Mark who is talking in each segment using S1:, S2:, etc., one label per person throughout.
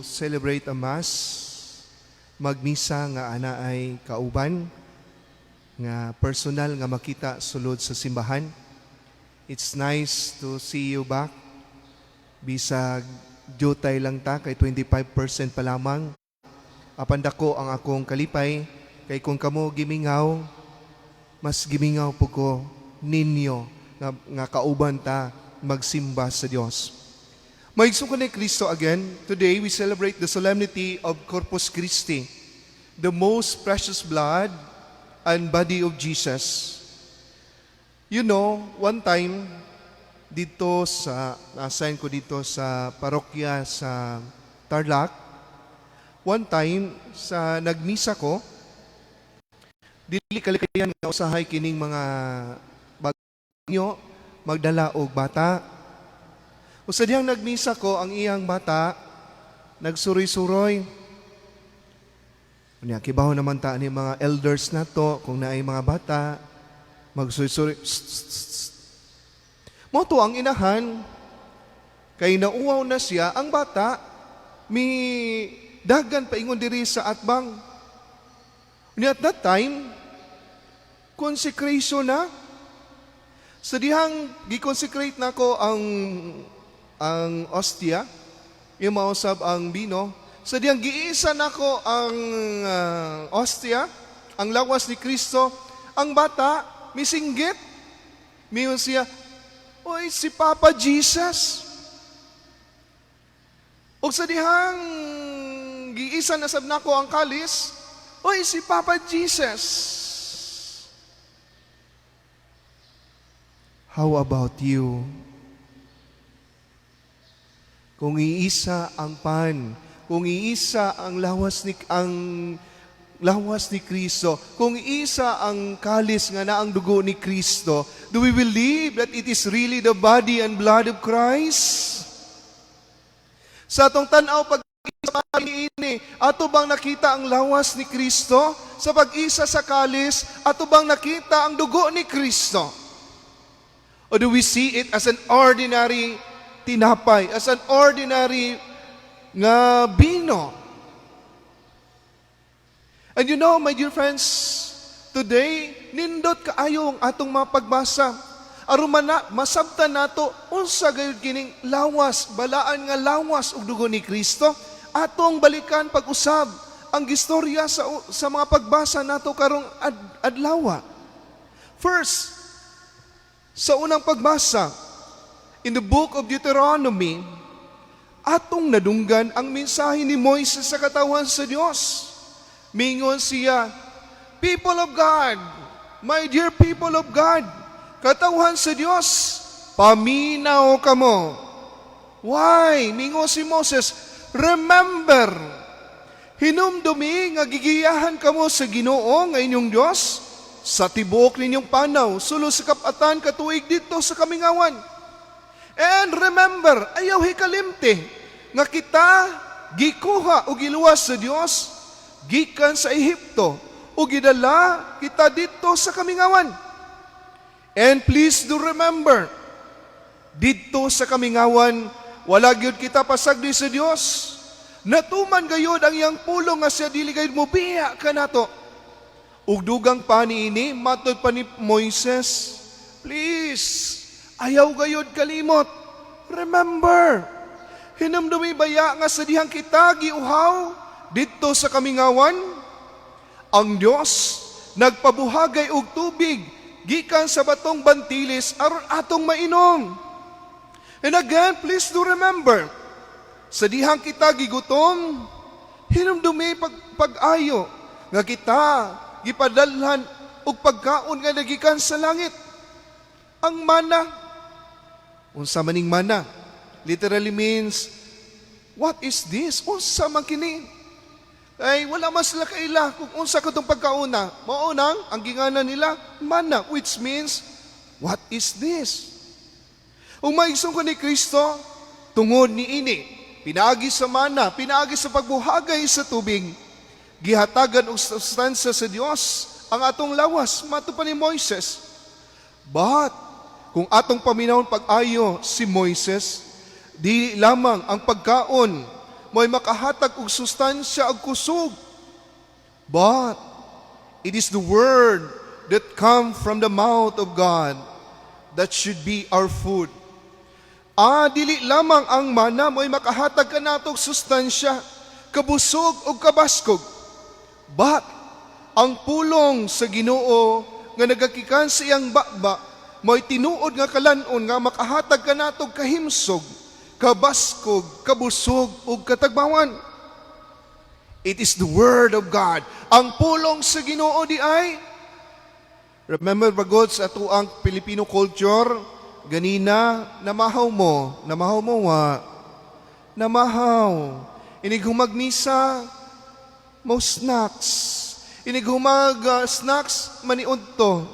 S1: to celebrate a Mass, magmisa nga anaay kauban, nga personal nga makita sulod sa simbahan. It's nice to see you back. Bisag jutay lang ta kay 25% pa lamang. Apan dako ang akong kalipay kay kung kamo gimingaw, mas gimingaw po ko ninyo nga kauban ta magsimba sa Dios. Mga igsoon ni Kristo, again, today we celebrate the solemnity of Corpus Christi, the most precious blood and body of Jesus. One time, dito sa, na-assign ko dito sa parokya sa Tarlac, one time, sa nagmisa ko, dili kalikayan nga usahay kining mga bagyo magdala og bata. O sa diyang nagmisa ko, ang iyang bata, nagsuroy-suroy. Unya, kibaw naman ta ni mga elders nato, kung naay mga bata, magsuroy-suroy. Psst, psst, psst. Mao to ang inahan, kay nauwaw na siya, ang bata, mi dagan paingon diri sa atbang. Unya, at that time, consecration na. Sa dihang gi-consecrate nako ang ostia, yung mausab ang bino, sa dihang giisa nako ang ostia, ang lawas ni Kristo, ang bata misinggit. Miingon siya, "Oy, si Papa Jesus." Og sa dihang giisa na sab nako ang kalis, "Oy, si Papa Jesus." How about you? Kung iisa ang pan, kung iisa ang lawas ni Kristo, kung iisa ang kalis nga naa ang dugo ni Kristo, do we believe that it is really the body and blood of Christ? Sa atong tan-aw pag ini, ato bang nakita ang lawas ni Kristo? Sa pag-isa sa kalis, ato bang nakita ang dugo ni Kristo? Or do we see it as an ordinary tinapay, as an ordinary nga bino? And you know, my dear friends, today, nindot kaayo ang atong mga pagbasa. Aron man na, masabtan nato unsa gayud kining lawas, balaan nga lawas ug dugo ni Kristo, atong balikan pag-usab ang gistorya sa mga pagbasa nato karong adlawa. First, sa unang pagbasa, in the book of Deuteronomy, atong nadunggan ang mensahe ni Moises sa katawhan sa Dios. Mingon siya, "People of God, my dear people of God, katawhan sa Dios, paminaw kamo." Why? Mingon si Moses, "Remember, hinumdumi nga gigiyahan kamo sa Ginoo nga inyong Dios sa tibuok ninyong panaw, sulod sa kap-atan ka tuig didto sa kamingawan. And remember, ayaw hikalimti, nga kita gikuha o giluwas sa Dios gikan sa Ehipto o gidala kita didto sa kamingawan. And please do remember, didto sa kamingawan, wala gyud kita pasagdi sa Dios. Natuman gayud ang iyang pulong nga siya dili gayud mobiya kanato." Ug dugang pa niini, matod pa ni Moises, please, ayaw gayud kalimot. "Remember, hinumdumi baya nga sa dihang kita giuhaw didto sa kamingawan, ang Dios nagpabuhagay og tubig gikan sa batong bantilis aron atong mainom. And again, please do remember, sa dihang kita gigutom, hinumdumi pag-ayo nga kita gipadalhan og pagkaon nga nagikan sa langit. Ang mana." Unsa maning mana? Literally means, "What is this? Unsa man kini?" Ay, wala man sila kaila kung unsa katong pagkauna. Mao nang ang ginganan nila, mana, which means, "What is this?" Ug mga igsoon ni Kristo, tungod niini, pinaagi sa mana, pinaagi sa pagbuhagay sa tubig, gihatagan og sustansya sa Dios ang atong lawas, mato pa ni Moises. But, kung atong paminawon pag-ayo si Moises, di lamang ang pagkaon mo'y makahatag og sustansya og kusog. But it is the word that come from the mouth of God that should be our food. Dili lamang ang mana mo'y makahatag kanato og sustansya, kabusog o kabaskog. But ang pulong sa Ginoo nga nagagikan sa iyang baba mo'y tinuod nga kalan-on nga makahatag kanato og kahimsog, kabaskog, kabusog ug katagbawan. It is the word of God. Ang pulong sa Ginoo di ay. Remember ba, God, sa atuang Filipino culture, ganina, namahaw mo, namahaw mo wa, namahaw. Inig humag misa, mo snacks. Inig humag snacks, maniudto.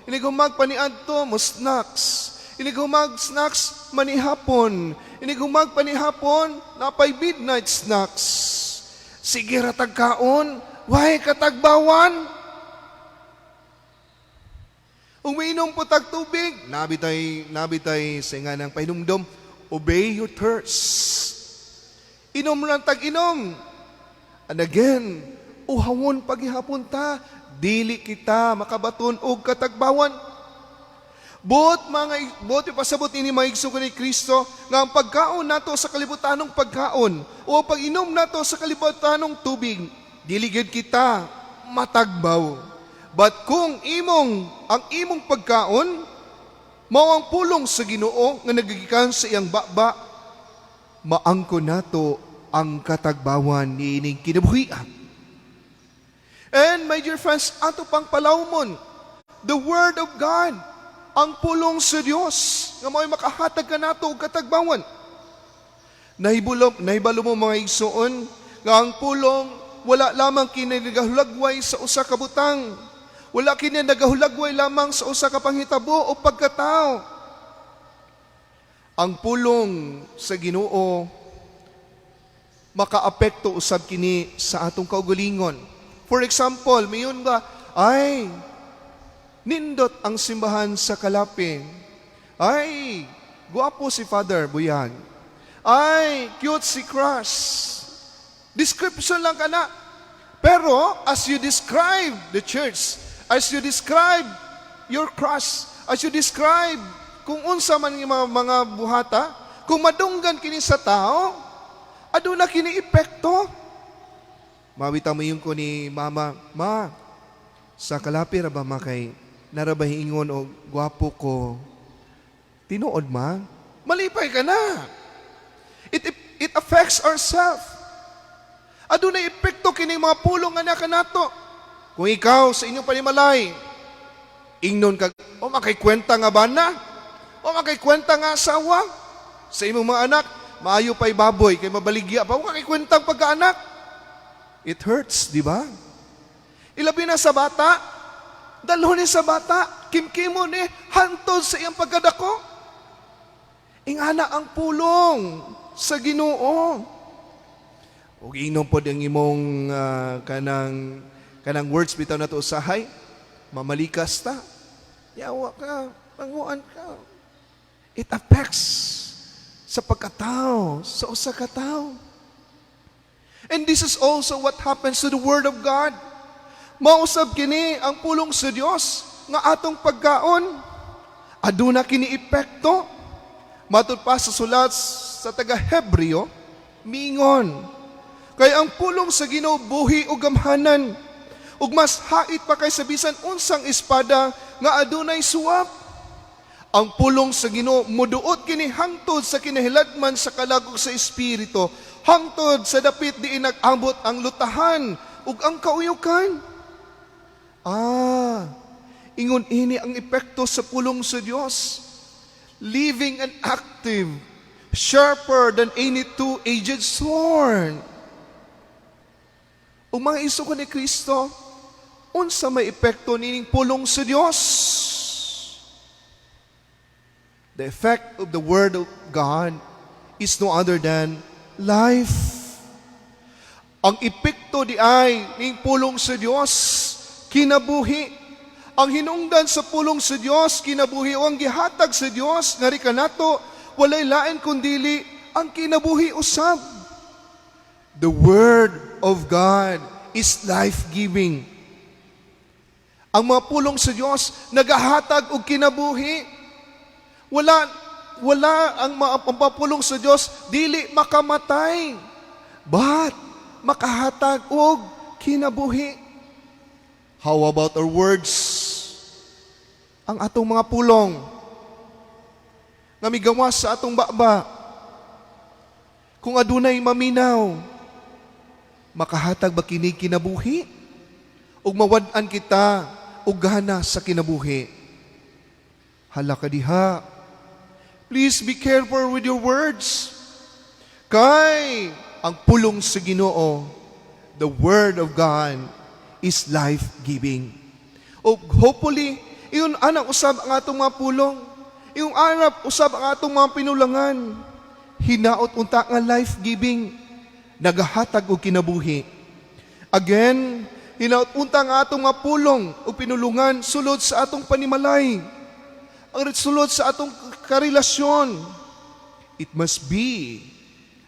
S1: Inig humag paniadto, mo snacks. Inig humag snacks, manihapon. Inig humag panihapon, napay midnight snacks. Sige ra tag kaon, way katagbawan. Umiinom po tag tubig, nabitay sa nga ng pahinumdom, obey your thirst. Inom lang tag inom. And again, uhawon paghihapon ta, dili kita makabaton og katagbawan. Buot ipasabot ini, mga igsoon ni Kristo, nga ang pagkaon nato sa kalibutanong pagkaon o ang pag-inom nato sa kalibutanong tubig, dili gyud kita matagbaw. But kung ang imong pagkaon mao ang pulong sa Ginoo nga nagagikan sa iyang baba, maangkon nato ang katagbawan niining kinabuhian. And my dear friends, ato pang palawmon, the word of God, ang pulong sa Dios nga mao'y makahatag kanato og katagbawan. Nahibalo mo, mga igsoon, nga ang pulong wala lamang kini nagahulagway sa usa ka butang. Wala kini nagahulagway lamang sa usa ka panghitabo o pagkatao. Ang pulong sa Ginoo, makaapekto usab kini sa atong kaugalingon. For example, mayon ba, "Ay, nindot ang simbahan sa Calape. Ay, guwapo si Father Buyan. Ay, cute si crush." Description lang kana. Pero as you describe the church, as you describe your crush, as you describe kung unsa man yung mga buhata, kung madunggan kini sa tao, aduna kini epekto. Mawita mo yung ko ni Mama, "Ma, sa Calape ra ba, Ma, kay narabay ingon og gwapo ko? Tinuod, Ma?" Malipay ka na. It affects ourselves. Aduna epekto kini mga pulong nga kanato. Kung ikaw sa inyong panimalay, ingnon kag, "O makay kwenta nga bana, o makay kwenta nga asawa," sa imong mga anak, "Maayo pa'y baboy, kay mabaligya pa, o makay kwentang pagkaanak." It hurts, di ba? Ilabi na sa bata, dalhon ni sa bata, kimkimo ni, hantod sa iyang pagkadako. Ingana ang pulong sa Ginoo. Ug ingnon pod ang imong kanang words bitaw nato usahay, mamalikas ta. Yawa ka, panguan ka. It affects sa pagkatao, sa usa ka tawo. And this is also what happens to the Word of God. Mausab kini ang pulong sa Dios nga atong pagkaon. Aduna kini epekto. Matud pa sa sulat sa taga Hebreo, mingon, "Kay ang pulong sa Ginoo buhi ug gamhanan, ug mas hait pa kaysa bisan unsang espada nga adunay suwap. Ang pulong sa Ginoo muduot kini hangtod sa kinahiladman sa kalag ug sa espiritu, hangtod sa dapit diin nag-abot ang lutahan ug ang kauyukan." Ingon ini ang epekto sa pulong sa Dios. Living and active, sharper than any two-edged sword. Ug mga igsoon ni Kristo, unsa may epekto nining pulong sa Dios? The effect of the Word of God is no other than life. Ang epekto di ay ning pulong sa Dios, kinabuhi. Ang hinungdan sa pulong sa Dios, kinabuhi, o ang gihatag sa Dios ngari kanato, walay lain kundili ang kinabuhi usab. The Word of God is life-giving. Ang mga pulong sa Diyos nagahatag og kinabuhi. Wala wala ang mga pulong sa Diyos dili makamatay. But makahatag og kinabuhi. How about our words? Ang atong mga pulong nga migawas sa atong baba. Kung adunay maminaw, makahatag ba kini kinabuhi? Ug mawad-an kita og gana sa kinabuhi? Hala ka diha. Please be careful with your words. Kay ang pulong sa Ginoo, the Word of God, is life-giving. O hopefully, ingon ana usab ang atong mga pulong. Ingon ana usab ang atong mga pinulangan. Hinaot unta nga life-giving, nagahatag og kinabuhi. Again, hinaot unta nga atong mga pulong ug pinulungan sulod sa atong panimalay. Ang sulod sa atong karelasyon. It must be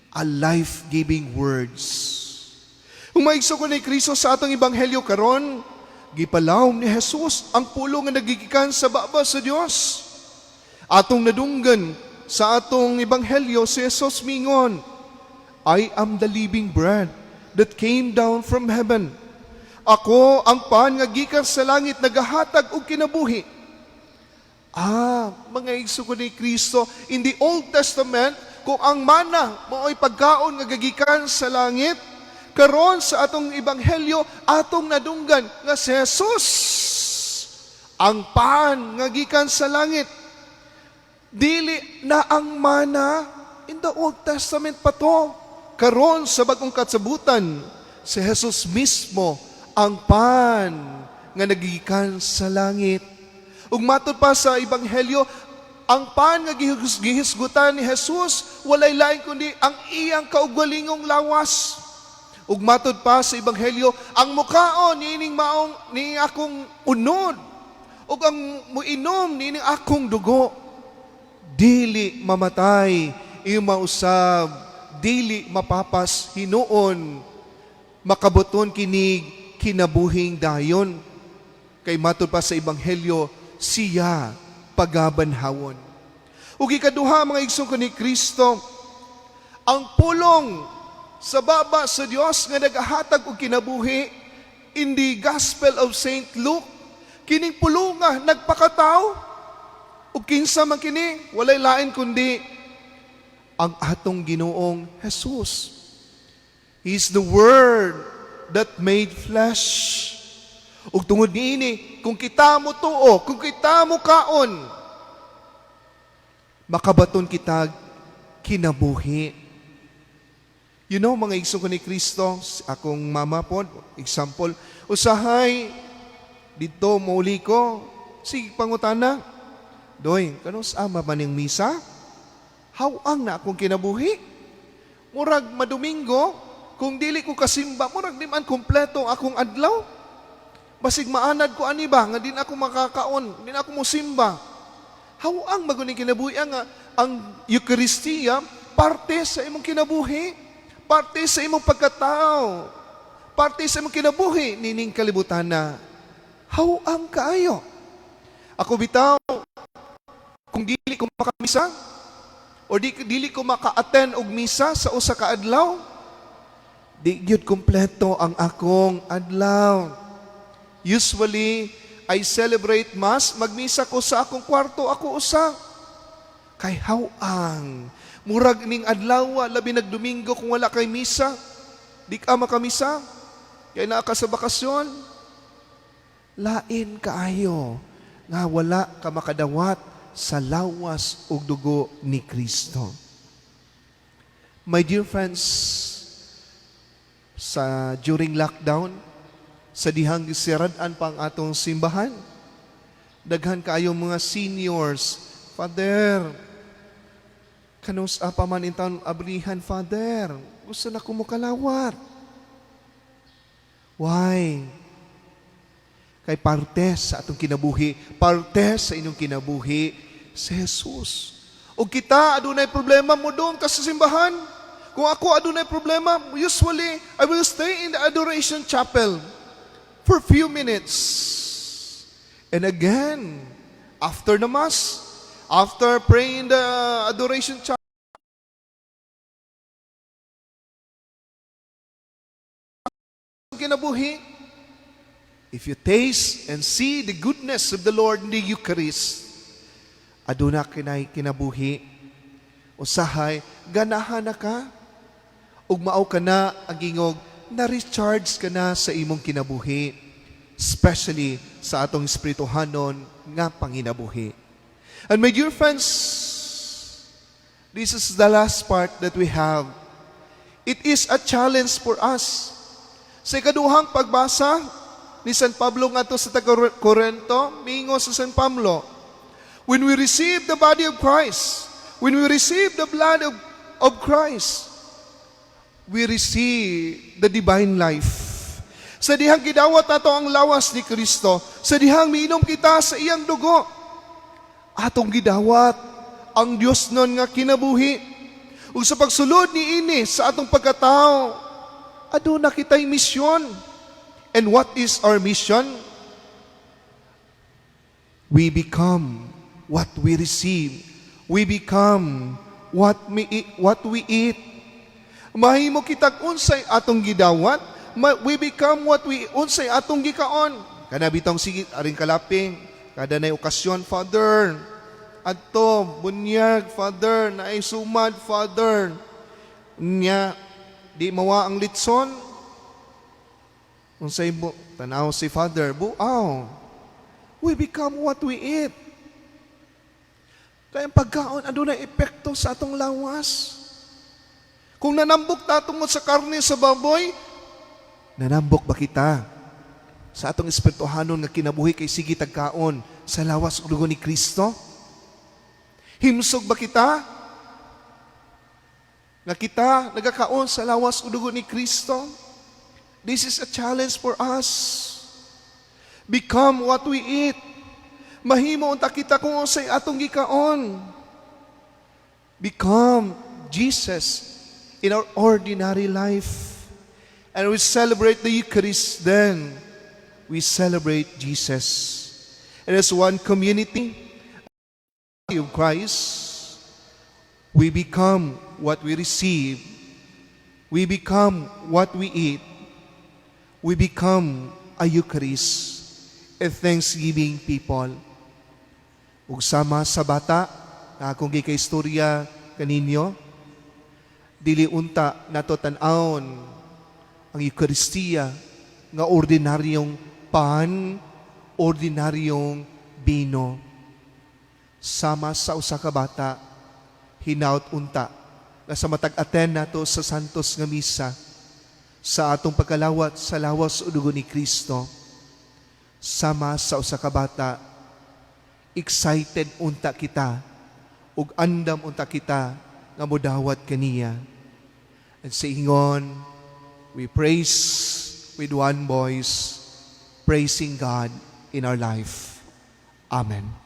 S1: a life-giving words. Kung maigsoon ko ni Kristo, sa atong ebanghelyo karon, gipalawom ni Jesus ang pulong nga nagigikan sa baba sa Dios. Atong nadunggan sa atong ebanghelyo, si Jesus mingon, "I am the living bread that came down from heaven." Ako ang pan nga gikan sa langit, nagahatag og kinabuhi. Ah, mga igsoon ni Kristo, in the Old Testament, kung ang mana mao'y pagkaon nga gagikan sa langit, karon sa atong ebanghelyo, atong nadunggan nga si Jesus ang pan nga gikan sa langit. Dili na ang mana in the Old Testament pa to. Karon sa Bagong Katabutan, si Jesus mismo ang pan nga nagigikan sa langit. Ug matud pa sa ebanghelyo, ang pan nga gihisgutan ni Jesus walay lain kundi ang iyang kaugalingong lawas. Ug matud pa sa ebanghelyo, ang mukaon niining maong ni akong unod ug ang muinom niining akong dugo, dili mamatay, iyo mausab dili mapapas hinuon, makabaton kinig kinabuhing dayon, kay matud pa sa ebanghelyo, siya pagabanhawon. Ug ikaduha, mga igsoon ko ni Kristo, ang pulong sa baba sa Dios nga nagahatag og kinabuhi, in the Gospel of Saint Luke, kining pulunga nagpakatao. Ug kinsa man kini? Walay lain kundi ang atong Ginoong Jesus. He is the Word that made flesh. Ug tungod niini, kung kita mo tuo, kung kita mo kaon, makabaton kita kinabuhi. Mga igsoon ko ni Kristo, akong mama po, example, usahay, dito mauli ko, sige pangutana, "Doy, kanus-a man ning misa? Haw-ang na akong kinabuhi. Murag madomingo, kung dili ko kasimba, murag di man kompleto ang akong adlaw. Basig maanad ko ani ba, nga di na ako makakaon, di na ako musimba." Haw-ang man gud ning kinabuhi ang Eucharistia, parte sa imong kinabuhi, parte sa imong pagkatao, parte sa imong kinabuhi, nining kalibutan na. Haw-ang kaayo. Ako bitaw, kung dili ko makamisa, o dili ko maka-attend og misa sa usa ka adlaw, di gyud kompleto ang akong adlaw. Usually, I celebrate Mass, magmisa ko sa akong kwarto, ako usa. Kay haw-ang, murag ning adlaw, labi nagdomingo kung wala kay misa, di ka makamisa, kay naa ka sa bakasyon. Lain kaayo nga wala ka makadawat sa lawas ug dugo ni Kristo. My dear friends, sa during lockdown, sa dihang gisirad-an pa ang atong simbahan, daghan kaayo mga seniors, "Father, kanus-a pa man intawon abrihan, Father? Gusto na ko mokalawat." Why? Kay parte sa atong kinabuhi, parte sa inyong kinabuhi, si Jesus. O kita, adunay problema, modung ta sa simbahan. Kung ako adunay problema, usually I will stay in the adoration chapel for few minutes. And again, after the Mass, after praying the adoration chapel, kinabuhi, if you taste and see the goodness of the Lord in the Eucharist, aduna kinay kinabuhi. Usahay, ganahan na ka. Ug mao ka na ang gingog, na-recharge ka na sa imong kinabuhi. Especially sa atong espirituhanon nga panginabuhi. And my dear friends, this is the last part that we have. It is a challenge for us. Sa ikaduhang pagbasa ni San Pablo ngadto sa taga-Korento, miingon sa San Pablo, when we receive the body of Christ, when we receive the blood of Christ, we receive the divine life. Sa dihang gidawat nato ang lawas ni Kristo, sa dihang miinom kita sa iyang dugo, atong gidawat ang Diosnon nga kinabuhi. Ug sa pagsulod ni ini sa atong pagkatao, aduna kita'y misyon. And what is our mission? We become what we receive. We become what we eat. Mahimo kitag unsay atong gidawat, we become what we unsay atong gikaon. Kana bitong sige aring kalaping, kada nay okasyon, Father. Adto bunyag, Father, naay sumad, Father. Nya di mawa ang litson. Unsay bu tanaw si Father, buaw. We become what we eat. Kaya ang pagkaon, adunay epekto sa atong lawas. Kung nanambok ta tungod sa karne sa baboy, nanambok ba kita sa atong espirituhanon nga kinabuhi kay sige tagkaon sa lawas ug dugo ni Kristo? Himsog ba kita nga kita nagakaon sa lawas ug dugo ni Kristo? This is a challenge for us. Become what we eat. Mahimo unta kita kung unsay atong gikaon. Become Jesus in our ordinary life. And we celebrate the Eucharist then. We celebrate Jesus. And as one community of Christ, we become what we receive. We become what we eat. We become a Eucharist, a thanksgiving people. Ug sama sa bata, na akong gikaistorya kaninyo, dili unta nato tan-awon ang Eucharistia nga ordinaryong pan, ordinaryong bino. Sama sa usa ka bata, hinaut unta nga sa matag attend nato sa Santos nga Misa, sa atong pagkalawat sa lawas o dugo ni Kristo, sama sa usa ka bata, excited unta kita ug andam unta kita nga modawat kaniya. And sa ingon, we praise with one voice, praising God in our life. Amen.